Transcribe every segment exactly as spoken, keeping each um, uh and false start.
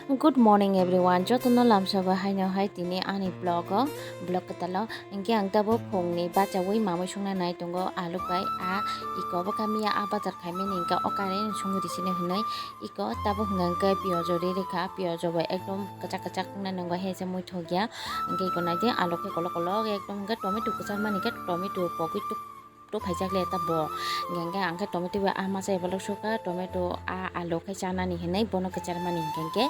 Good morning everyone, jotono lamsogo haino hai tini ani vlog o, vlog kwtalo. Hinkhe ang tabuk phungni bachaui mamui songna nai tongo, alu bai a iko bo kamiya a bazar khaimani hinkhe o kare songwi risini hinwi iko tabuk hwnka hinkhe piyojo ri rikha, piyojo bai ekdom kwchak kwchak wngna nango, hai se muithok ya. Hinkhe iko naidi alu khe kolok kolok ekdom hinkhe tomato kwchar mani khe tomato pogwi tuk tuk phaijak le ta bo. Hinkhe ang khe tomato bai a masa ebolok sukha, tomato a alu khe chanani hinwi bono kwchar mani hinkhe hinkhe,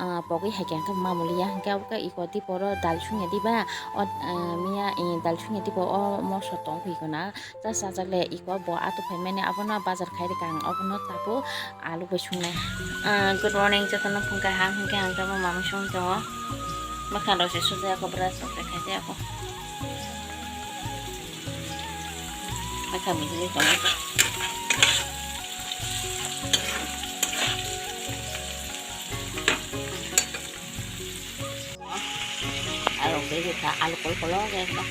ah, pogwi hai khe hinkhe mamuli ya. Hinkhe abo khe iko tipo ro dal sungya diba, o, ah, miya, eh, dal sungya tipo o moso tong phi gana. Ta sajak le iko bo ato phaimani abono bazar khai rikha ang, abono tabuk alu bai sungnai. Ah, good morning, jotono phung kaham, hinkhe ang tamo mamui sung tongo. Mwkhang rok se sujaya kho, brush rok se khaijaya kho. Mwkhang bujui tongo. Aro bebek kha alu kol kolo khe ekdom.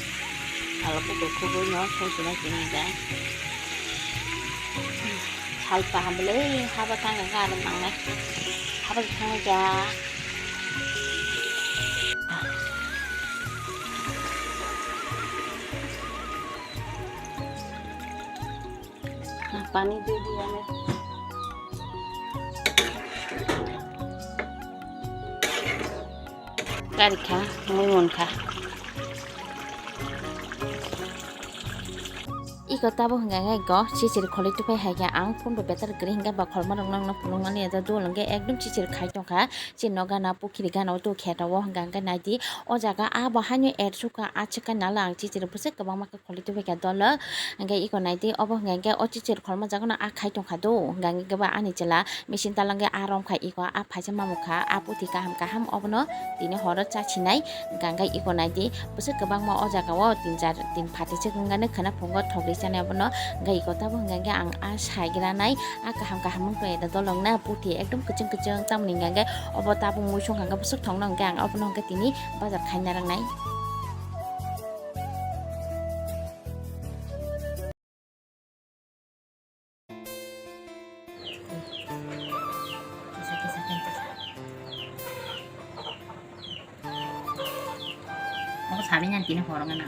Alu kukur kukur no song sina sini da. Salpa hamle haba tang kha alu mangnai. Haba tang ja. Pani dui diya ne. Gari kha, mui mon kha. Iko tabo hwnka khe go chichiri kholwi tuphai hai khe ang phone bo betar kwrwi hwnka ba kholma rok nang nang phunukmani ya dol hwnkhe ekdom chichiri khai tongkha. Chini no gana pukhiri gana o tu khe ta o hwnka hwnkhe naidi o jaga a bo haino er sukha a chikha nala ang chichiri bwswk kwbangma khe. Kholi tubai kha dolo, hingke iko naidi obo hingke o chichiri kholma jaga no a khai tongkha do, hingke ba ani chwla machine talangke a romkha iko a phaisa mamung kha a puthi kaham kaham obono tini horo chasinai, hingke iko naidi bwswk kwbangma o jaga o tin char tin phatiswk wngkha khwna phungo thokri chanai obono, hingke iko tabuk hingke ang a saigra nai a kaham kaham wngtong ya dolo wngna puthi ekdom kwchwng kwchwng tamoni hingke obo tabuk muisung hingke bwswk thongno hingke ang obono hingke tini bazar khaina rangnai. Obo sari nang tini horo ngana.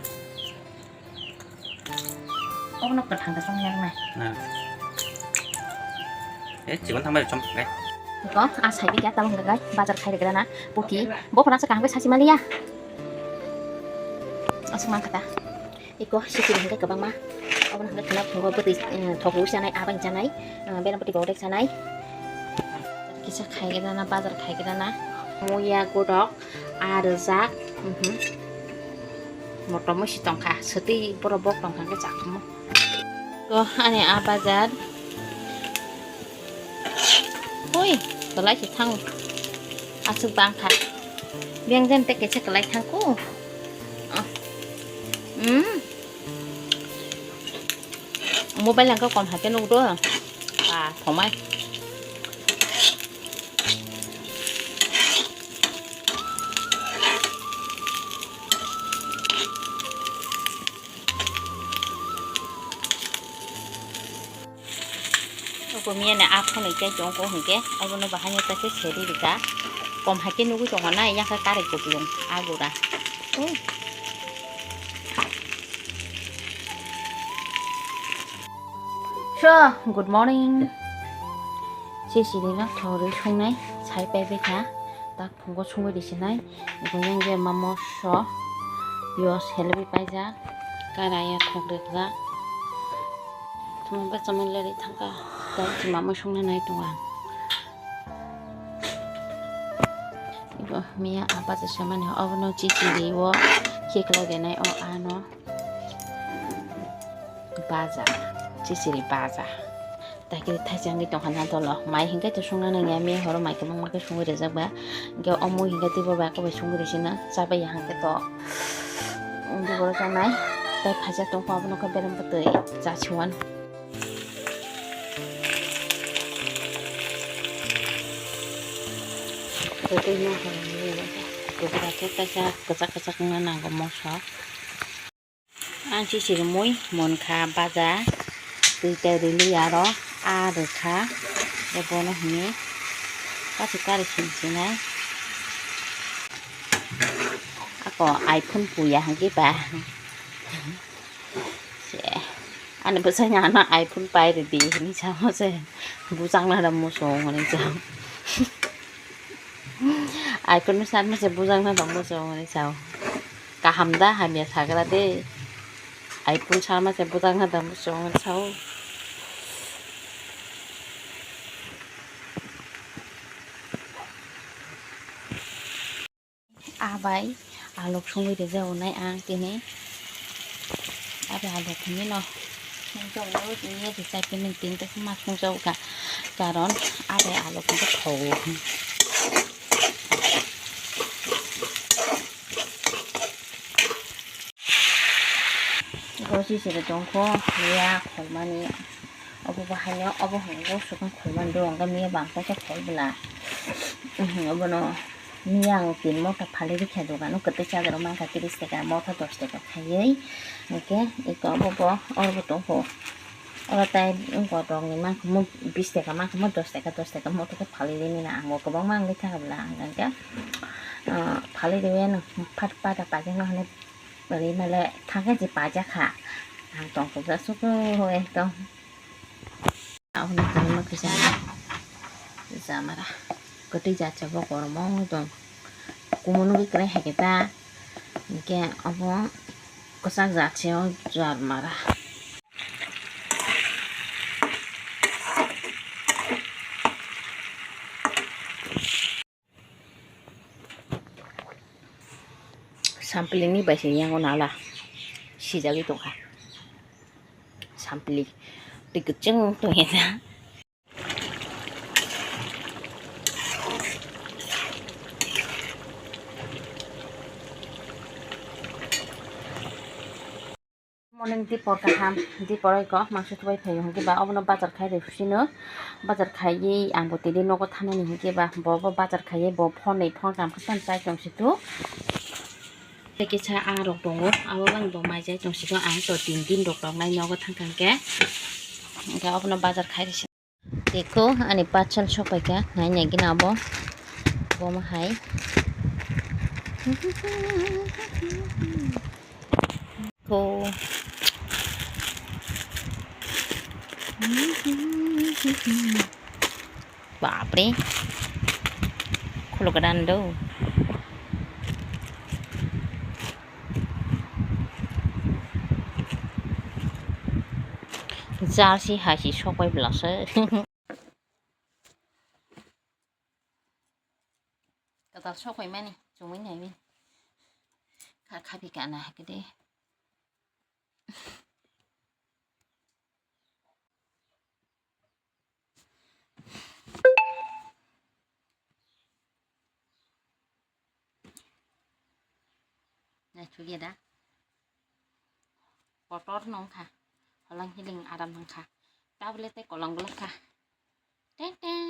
Obo no kwthang da song yang nai. Na. Eh, chikon thang bai chom gai. Ko a sai bi kya tabang gai bazar khai rega na. Puthi bo phana sa kaham ke sasi maliya. Asung mang kata. Iko sisi hingke kwbangma. Obo hingke khwna phungo bwtwi, eh, thok rwi chanai, abang chanai, eh, bereng bwtwi bodek chanai. Kisa khai gana, bazar khai gana. Muya godok, a rwjak, mhm. Motom musi tongkha, swtwi borok bok tongkha hingke chakhumu. Ko ani a bazar. Hui, kwlai se thango. Aswk bang kha. Beng jen te kesa kwlai thangku. Oh. Hmm. Mobile ang kom hake nuk do. Ah, thomai. Obo miya ni aphano khe chwng ko hwnkhe obono bahai no ta khe seri rwkha. Kom hai khe nugui tongo na, yang khe karwi kuplung a gura. So, good morning. Chichiri no thorwi songnai, sai pai bai kha. Tak phungo songwi risinai. Eko yang je ma moso. Piyaj helwi paijak. Karai ya thok rwkjak. Thumui bachama leri thangkha. Tei chwma mui songna nai tongo ang. Eko miya apa se samani obono chichiri o khiklai denai o ano. Baja, chichiri baja. Takiri thaisa wngwi tongkha na dolo. Mai hinkhe to songna nangya, miya horo mai kwbangma khe songwi rijak ba. Hinkhe omo hinkhe teibo bai kobai songwi rijina. Chabai ya hinkhe to. Hinkhe borok chanai. Tai phaisa tongkha abono khe bereng bwtwi chasiwan. Tei no horo nini tubura khe kaisa kwchak kwchak wngna nango moso. Ang chichiri mui mon kha baja, twi tai rili aro a rwkha, tei bono hwnwi kaisa kari sini sinai, O iPhone puya hwnkhe ba. Se, ani bwsai ano iPhone pai rwdi hinwi samo se. Bujak nada muchung hinwi sao. iPhone no sarma se bujak nada muchung hinwi sao. Kaham da hamya sagra de. iPhone sarma se bujak nada muchung hinwi sao. Abai alok songwi rijak nai ang tini. Abai alok hinwi no songjago tini, rijak tini tini tei ma songjago kha. Karon abai alok hinwi khaio. Gosi siri tongkho ya kholmani. Obo bo haino obo hwnwi bo sukha kholmani do, hwnkhai miya bangkha khe khol bwla. Obono miya ang tin mota phalwi rikha dogano, kwtwi chagra mankha tris taka, mota dos taka khaiwi. Hwnkhe eko obo bo oro bo tongkho. Oro tai wngkha rokni mankha mo bis taka, mankha mo dos taka, dos taka mota khe phalwi rini na, ang bo kwbangma wngwi thangkha bwla, hwnkhe, ah, phalwi riwi ano phat pata pajakna hwnwi. Bwrwi male thangkhe je pajakha. Ang tongthokjak suku ekdom. Aboni kwrwngma kisa jamara. Kwtwi jatsa bo kormo wng tong. Kumun wngwi kwrwi hai khe ta. Hinkhe obo kwchak jatsa o jamara. Sampling ni bai se yango nala sijagwi tongkha. Sampling twi kwchwng tongya na. Morning dipor kaham, dipor oi kok mangso thubai phaio hwnkhe ba obono bazar khai rw sino. Bazar khaiwi ang bo tini nogo thanani hwnkhe ba bo bo bazar khaiwi bo phone ni phone kam khe tamo chai tong situ. Tei kisa ah rok tongo, abo bai bo mai chai tong situ, ang to tin din rok rok nai nogo thang thang khe. Hwnkhe obono bazar khai rw sino. Tei kho ani parcel sopaikha, nai nai gina abo. Bomo hai. Kho. Bapre. Khuluk dan do. Jarsi hai si sopai bwlasa. Kwtal sopai mani chumui nai mani. Kha khapi kana hakhe de. Naithulia da. Kotor no wngkha. Holang hiling aram wngkha. Tablet tei kolong golok kha. Teng teng.